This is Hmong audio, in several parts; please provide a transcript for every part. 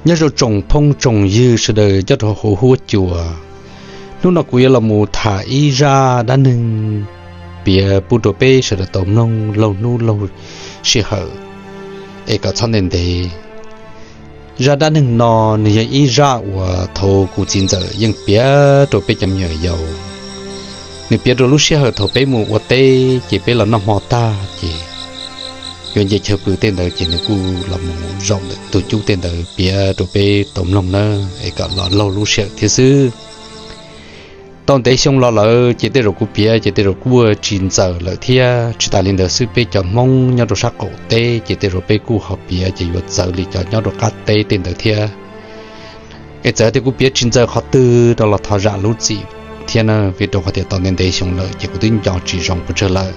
Nyob zoo tsoom phooj tsoom ywg sawv daws nyob rau hauv huab cua, hnub no kuv yuav los mus tham ib zaj dab neeg piav pub rau peb sawv daws tau mloog laug hnub laug sij hawm es kom txhob ntev ntev. Zaj dab neeg no nws yog ib zaj uas thaum kuv txiv ntxawm yeej piav rau peb cov me nyuam yaus. Nws piav rau lub sij hawm thaum peb mus ua teb ces peb los noj hmo tag ces yuav nce chaw pw tej ntawd ces nws kuj los mus zaum ntawm ntug cub tej ntawd piav rau peb tau mloog na, es kom los laug lub sij hawm thiab xwb. Tau ntev xyoo los lawm ces tej zaum kuv piav ces tej zaum kuj tsis ntxaws lawm thiab. Tsis tas li ntawd xwb, peb cov Hmoob nyob rau sab qaum teb ces tej zaum peb kuj ho piav ces yuav txawv li cov nyob rau qab teb tej ntawd thiab. Es txawm tias kuv piav tsis ntxaws qhov twg rau los thov zam lub txim thiab na, vim rau qhov tias tau ntev ntev xyoo lawm ces kuv twb nco tsis zoo pes tsawg lawm.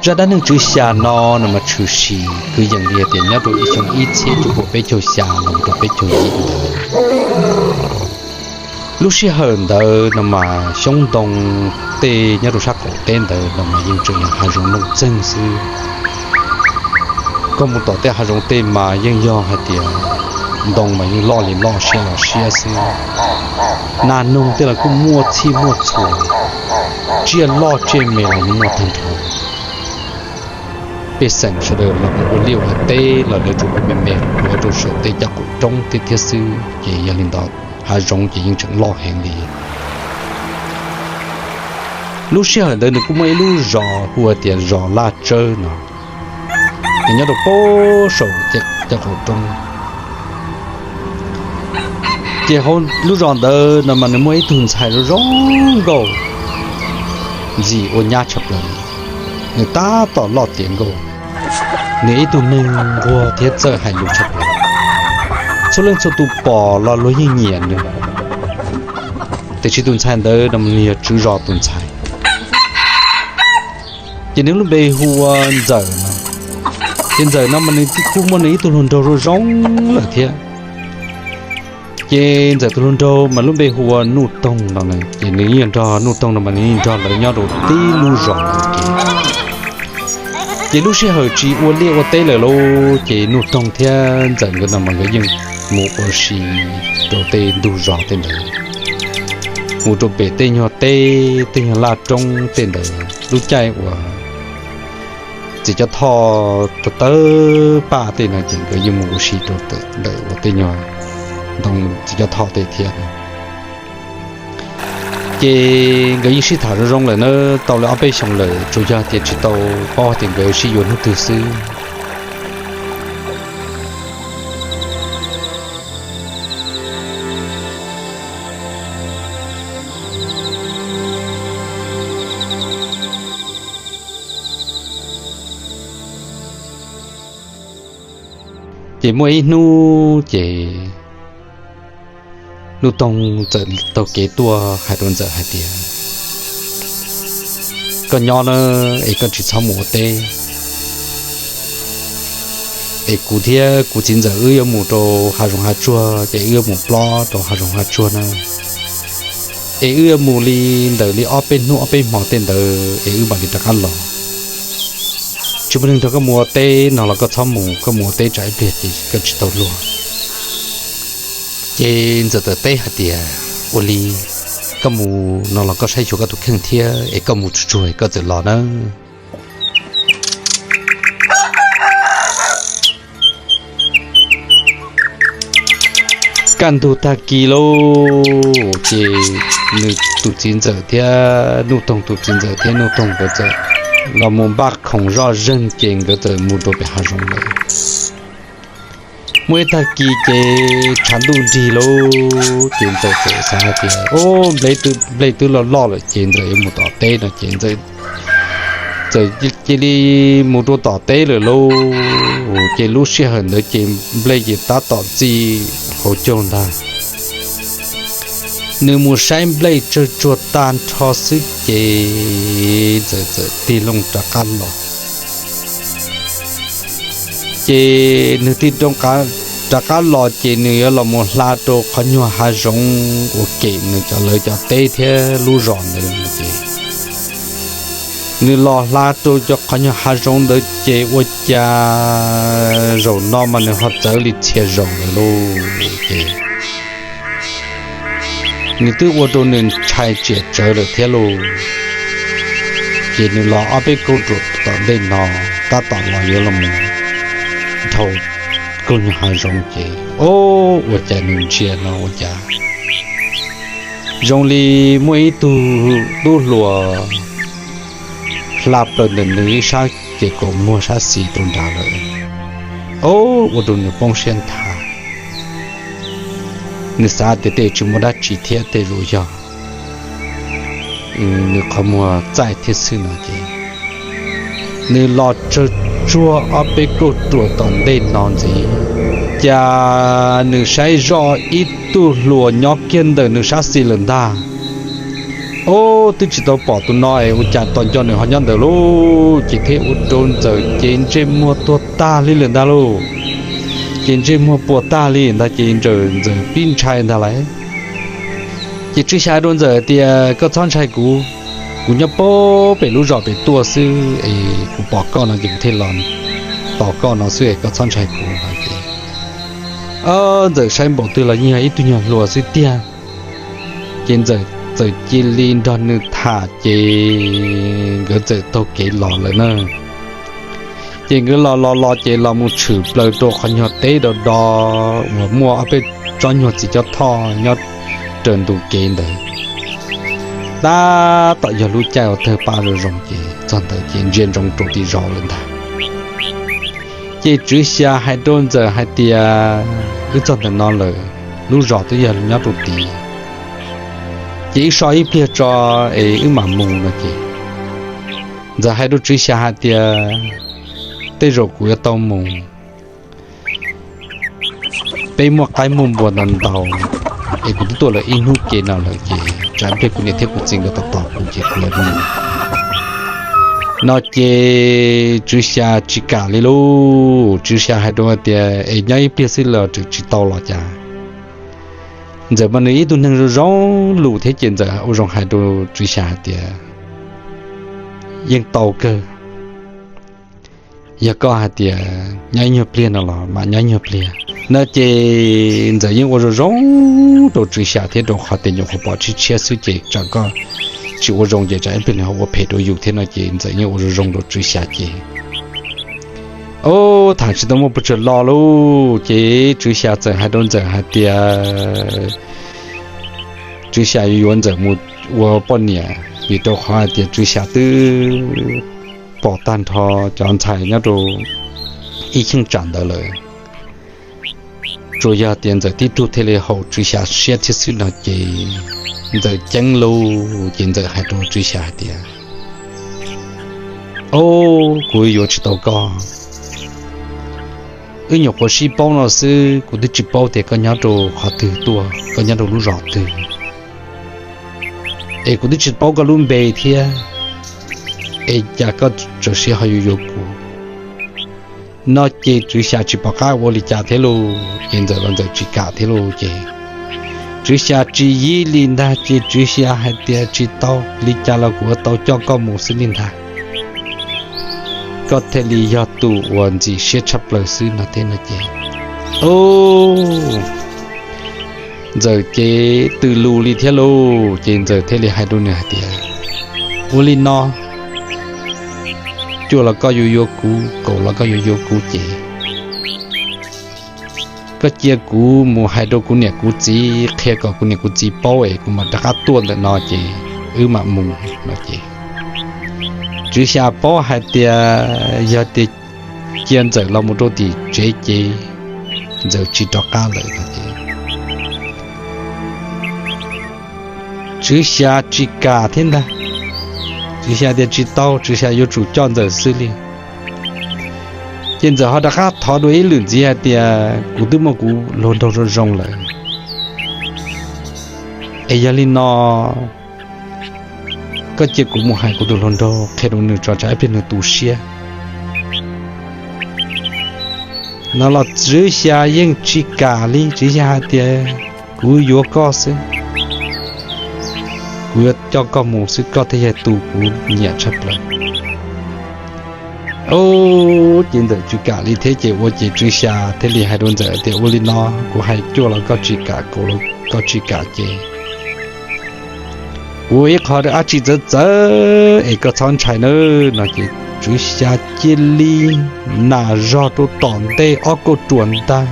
Zaj dab neeg tswv xya no no mas tshwm sim kwv yees li tias nyob rau ib xyoo ib txhiab cuaj puas peb caug xya los rau peb caug yim ntawd. Lub sij hawm ntawd no mas xyoob ntoo tej nyob rau sab qaum teb ntawd no mas yeej tseem yog hav zoov looj txeeg xwb. Koj mus tom tej hav zoov tej mas yeej yog hais tias ntoo mas yeej loj li loj siab los siab xwb. Nas noog tej los kuj muaj txhij muaj txhua, tsiaj loj tsiaj me los yeej muaj tag nrho. Pej xeem sawv daws los ua liaj ua teb los lawv tsuas ua me me quav rau saum tej caj qaum roob thiab xwb ces yog li ntawd hav zoov ces yeej tseem loj heev li. Lub sij hawm ntawd nws kuj muaj ib lub zos hu tias zos Laj Tsawb no, nws nyob rau pem saum caj qaum roob. Ces hauv lub zos ntawd no mas nws muaj ib tug ntxhais zoo zoo nkauj ntxim ua nyab tshaj plaws, nws tab tom loj tiav nkauj. Nws ib tug neeg nquag thiab txawj hais lus tshaj plaws, txhua leej txhua tus pom los luag yeej nyiam nws. Tiam sis tus ntxhais ntawd no mas nws yog tswv zos tus ntxhais, ces nws lub npe hu ua Ntxawm no. Ces Ntxawm no mas nws kuj muaj nws ib tug hluas nraug zoo zoo lawm thiab. Ces Ntxawm tus hluas nraug mas lub npe hu ua Nuj Toog no, ces nws yeej nrog Nuj Toog no mas nws yeej nrog lawv nyob rau tib lub zos no ces. Ces lub sij hawm tsis ua liaj ua teb lawm lauj, ces Nuj Toog thiab Ntxawm nkawd no mas nkawd yeej mus ua si rau tej ntug zos tej ntawd, mus rau pem tej nyuag teb tej nyuag laj roob tej ntawd. Lub caij uas txiv Cov Thoj tawg tawg paj tej no ces nkawd yeej mus ua si rau ntawm uas tej nyuag ntoo txiv Cov Thoj tej thiab. Ces nkawd yeej sib tham zoo zoo lawm na, tau li ob peb xyoos lawm, tsuas yog tias tsis tau paub tias nkawd sib yuav hnub twg xwb. Ces muaj ib hnub ces Nuj Toog txawm taug kev tuaj hais rau Ntxawm hais tias, koj nyob na, es koj tsis txhob mus ua teb. Es kuv thiab kuv txiv Ntxawm wb yuav mus rau hav zoov hav tsuag, ces wb yuav mus plob rau hav zoov hav tsuag na. Es wb yuav mus li ntawm li ob peb hnub ob peb hmo tej ntawd es wb mam li rov qab los. Tsis muaj neeg nrog koj mus ua teb no los koj txhob mus, koj mus ua teb tsam ib pliag ces koj tsis tau luag. Ces Ntxawm txawm teb hais tias, ua li, koj mus no los koj saib xyuas koj tus kheej thiab, es koj mus tsuag tsuag koj txawm los nawb. Kaj ntug tag kis lauj, ces nws tus txiv Ntxawm thiab Nuj Toog, tus txiv Ntxawm thiab Nuj Toog nkawd txawm los mus npaj khoom zoj zeeg, ces nkawd txawm mus rau pem hav zoov lawm. Muaj ib tag kis ces tshav ntuj nrig lauj, ces Ntxawm txawm xav hais tias, o, nplej twb loj loj lawm, ces Ntxawm yuav mus tom teb no ces Ntxawm txawm cia li mus rau tom teb lawm lauj. Ces lub sij hawm ntawd ces nplej ces tab tom txi hauv caug ntag. Nws mus saib nplej tsawg tsuag tag nrho xwb ces Ntxawm txawm tig loo rov qab los. Ces nws tig loo rov qab los ces nws yuav los mus hla rau qhov nyuag hav zoov uas kem nws cov, lawv cov teb thiab lub zos ntawd ces nws los hla rau cov qhov nyuag hav zoov ntawd ces ua cas zaum no mas nws ho txawv li txhia zaus lawm lauj. Ces nws twb ua rau nws ntshai tsiam tsawv lawm thiab lauj. Ces nws los ob peb kauj ruam tom ntej no, tab tom los yuav los mus dhau kauj nyuag hav zoov ces, o, ua cas nws ntsia no ua cas zoo li muaj ib tug tub hluas hla plaws ntawm nws ib sab ces kaum muag sab xis rau nrad lawm. O, ua rau nws poob siab nthav. Nws xav tias tej tsis muaj dab tsi thiab, tej zaum yog nws qhov muag txaij thiab xwb no ces nws los tsawg tsuag ob peb kauj ruam tom ntej no ntxiv, cas nws saib zoj ib tug hluas nyob kiag ntawm nws sab xis lawm ntag. O, twb tsis tau pom tus no es ua cas tos nco nws ho nyob ntawd lauj. Ces thiaj ua rau Ntxawm ces ntsej muag tuag tag li lawm ntag lauj. Ces ntsej muag puas tag li ntag ces Ntxawm, Ntxawm pib ntshai ntag lauj. Ces Tswv Xya hais rau Ntxawm tias, koj txhob ntshai kuv, kuv nyob pem lub zos pem tuaj xwb es kuv pom koj no ces kuv thiaj los tos koj no xwb es koj txhob ntshai kuv no ces Ntxawm saib npaum twg los yeej yog ib tug nyuag hluas xwb tiag. Ces Ntxawm txawm cia li nrog nws tham ces nkawd txawm taug kev los lawm na. Ces nkawd los los los ces los mus tshwm plaws rau qhov nyuag teb do do uas muaj ob peb tsob nyuag txiv cob thoj nyob raws ntu kev ntawd. Tab tom yog lub caij uas tawg paj zoo zoo ces txog ntawd ces ntsia ntsoov rau tim zos lawm ntag. Ces Tswv Xya hais rau Ntxawm hais tias, wb txog ntawm no lawm, lub zos twb yog nyob rau tid, ces wb so ib pliag tso es wb mam mus no ces Ntxawm hais rau Tswv Xya hais tias, tej zaum kuv yuav tau mus, peb muaj qaib muaj npua ntau ntau es kuv twb tuaj lawm ib hnub ke no lawm ces tsam ib pliag kuv niam thiab kuv txiv nkawd tos tos kuv ces kuv yuav mus no ces Tswv Xya tsis kam li lauj. Tswv Xya hais rau tias, es nyob ib pliag xwb los tseem tsis tau los cas? Ntxawm mas nws ib tug neeg zoo zoo lus thiab ces Ntxawm ua zoo hais rau Tswv Xya hais tias, yeej tau kawg. Yog koj hais tias nyob ib nyuag pliag no los mam nyob ib nyuag pliag no ces Ntxawm yeej ua zoo zoo rau Tswv Xya thiab rau qhov tias nyuam qhuav pom tshiab tshiab xwb ces tsam koj tsis ua zoo ces tsam ib pliag nws ho ua phem rau yus thiab no ces Ntxawm yeej ua zoo zoo rau Tswv Xya ces, o, tham tsis tau muaj pes tsawg lo lauj ces Tswv Xya txawm hais rau Ntxawm hais tias Tswv Xya yuav yuav Ntxawm mus ua poj niam vim rau qhov hais tias Tswv Xya twb pom tag nrho cov ntxhais nyob rau ib cheeb tsam ntawd lawm. Tsuas yog tias Ntxawm tib tug thiaj li haum Tswv Xya siab thiab xwb no ces Ntxawm ceeb lauj ces Ntxawm hais rau Tswv Xya hais tias, o, kuv yuav tsis tau koj. Wb nyuam qhuav sib paub no xwb kuv twb tsis paub tias koj nyob rau qhov twg tuaj, koj nyob rau lub zos twg, es kuv twb tsis paub koj lub npe thiab, es cas koj txawm siv ho yuav yuav kuv no ces Tswv Xya tsis pom qab ua li cas thiab lauj ces Ntxawm los Ntxawm tsis kam thiab lauj ces Tswv Xya tsis yib li ntag ces Tswv Xya hais tias tsis tau li cas los kuv yuav tau coj koj mus xwb li ntag. Koj thiaj li yog tus uas ntxim siab tshaj plaws xwb no thiab no ces, o, Ntxawm ces tws lus li thiab lauj ces Ntxawm thiaj li hais rau nws hais tias, ua li no, cuaj los koj yuav yuav kuv, kaum los koj yuav yuav kuv ces koj cia kuv mus hais rau kuv niam kuv txiv qhia kom kuv niam kuv txiv paub es kuv mam rov qab tuaj ntawm no ces wb mam mus no ces Tswv Xya paub hais tias yog tias cia Ntxawm los mus rau tim tsev ces Ntxawm tsis rov qab lawm no ces Tswv Xya tsis kam thiab ntag. Tswv Xya tias tsis tau, Tswv Xya yuav tsum coj Ntxawm xwb li. Ces Ntxawm ho rov qab thov dua ib lwm ntxiv hais tias kuv twb muaj kuv hluas nraug zoo zoo lawm, es yog li no koj cia kuv mus hais kuv tus hluas nraug qhia rau nws tso tsam ib pliag nws tu siab no los Tswv Xya yeej tsis kam li. Tswv Xya hais tias kuv yuav koj xwb, kuv yuav coj koj mus xwb, koj thiaj yog tus kuv nyiam tshaj plaws. Ub, ces Ntxawm tsis kam li thiab ces ua ces Tswv Xya thiaj li hais rau Ntxawm tias, Ua li no, kuv hais cuaj los koj tsis kam, kaum los koj tsis kam ces kuv ua ib qho dab tsi txawv txawv es koj txhob ntshai nawb, no ces Tswv Xya cia li nam zog rau tom ntej ob kauj ruam ntag.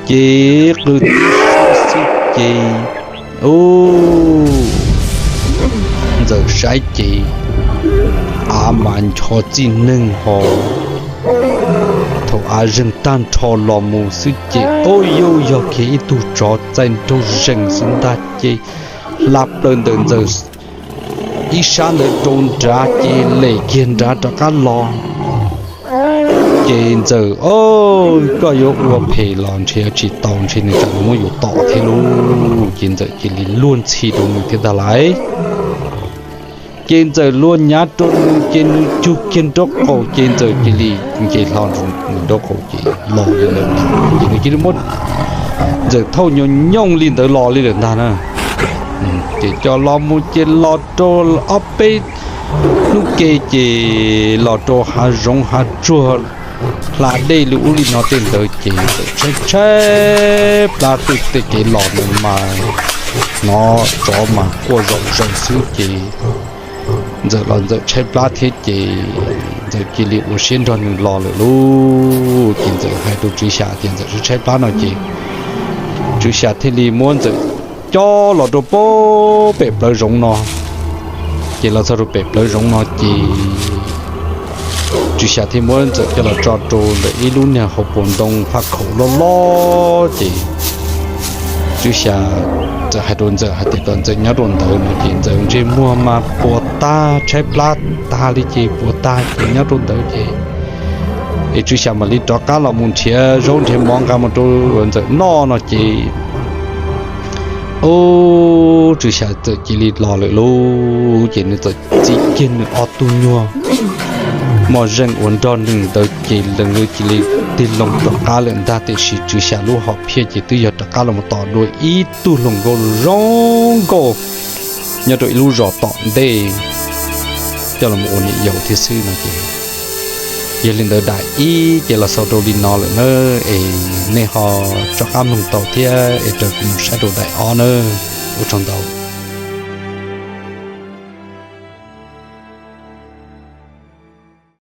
Ces qw tib suab xwb ces, ub, Ntxawm saib ces av mas ncho txij neeg ho. Thaum av zeeg tag nrho los mus xwb ces, ub, yuj yog kiag ib tug tsov txaij nraug zeeg xwb ntag ces hla plaws ntawm Ntxawm ib sab ntawd rau nrad ces lem kiag nrad rov qab los. Ces Ntxawm, Ob, koj yuav ua phem los ntshe yuav tsis tau, ntshe nws tseem muab yus tom thiab lauj. Ces Ntxawm cia li luag ntxhi rau nws thiab ntag lauj. Ces Ntxawm luag nyav rau nws ces nws cug kiag nraub qaum ces Ntxawm cia li nce hlo nws nraub qaum ces los li lawm ntag. Ces nws cia li muab Ntxawm thauj nyoos nyooj li ntawd los li lawm ntag na. Ces coj los mus ces los rau ob peb hnub ke ces los rau hav zoov hav tsuag hla dej li ub li no tej ntawd ces Ntxawm tshaib tshaib plab, tej kev los ntawd mas hnov tsov mas quaj zom zaws xwb ces Ntxawm los Ntxawm tshaib plab thiab ces Ntxawm cia li ua siab nrog nws los lawm lauj. Ces Ntxawm hais rau Tswv Xya tias Ntxawm tshaib tshaib plab no ces Tswv Xya thiaj li muab Ntxawm coj los rau pem plawv zoov no. Ces los txog rau pem plawv zoov no ces Tswv Xya thiaj muab Ntxawm coj los tso rau ntawm ib lub niag hauv paus ntoo faj khaum loj loj ces Tswv Xya txawm hais rau Ntxawm hais tias kom Ntxawm nyob rau ntawd no ces Ntxawm ntsej muag mas puas tag, tshaib plab tag li ces puas tag ces nyob rau ntawd ces es Tswv Xya mam li rov qab los mus nrhiav zaub nrhiav mov nqa mus rau Ntxawm noj no ces ub, Tswv Xya txawm cia li los lawm lauj. Ces nws txawm txib kiag nws ob tug nyuag mos zeej uas nrog nws ntawd ces lees cia li tig loo rov qab lawm ntag. Tiam sis Tswv Xya lub hom phiaj ces twb yog rov qab los mus tom dua ib tug hluas nkauj zoo nkauj nyob rau ib lub zos tom ntej coj los ua niam yau thiab xwb no ces. Yog li ntawd daim ib ces los xaus rau li no lawm nawb, es nej ho rov qab mloog tau thiab es raws kuv mus saib rau daim ob nawb. Ua tsaug ntau.